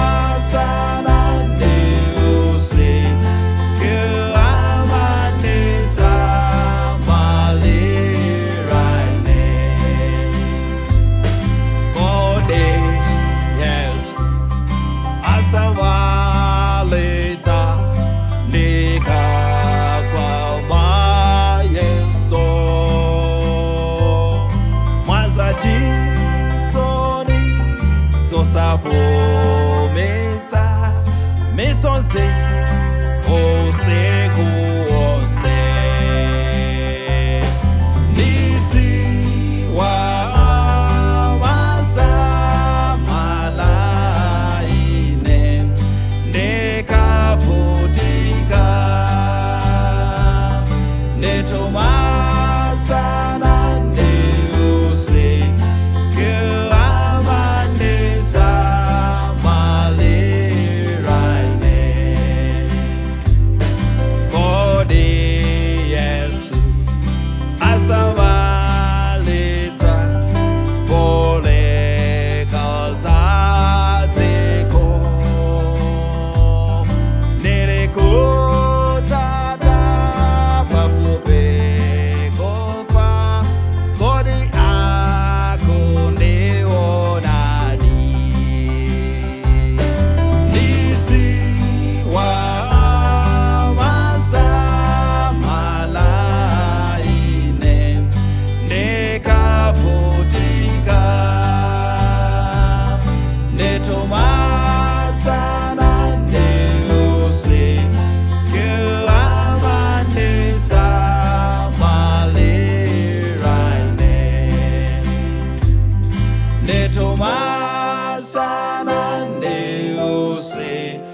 Ndetomasana ndiusiku amandisamalira ine. Kodi Yesu asamalitsa ndikagwa m'mayeso? Mwazachisoni zosapumitsa misonzi usiku wonse, ndidziwa amasamala ine ndikavutika. Ndetomasana ndiusiku amandisamalira ine. Kodi Yesu asamalitsa poleka zadziko? Nilikutata pafupi kufa, kodi akundionadi? Ndidziwa amasamala ine ndikavutika. Ndetomasana ndiusiku amandisamalira ine. Ndetomasana ndiusiku.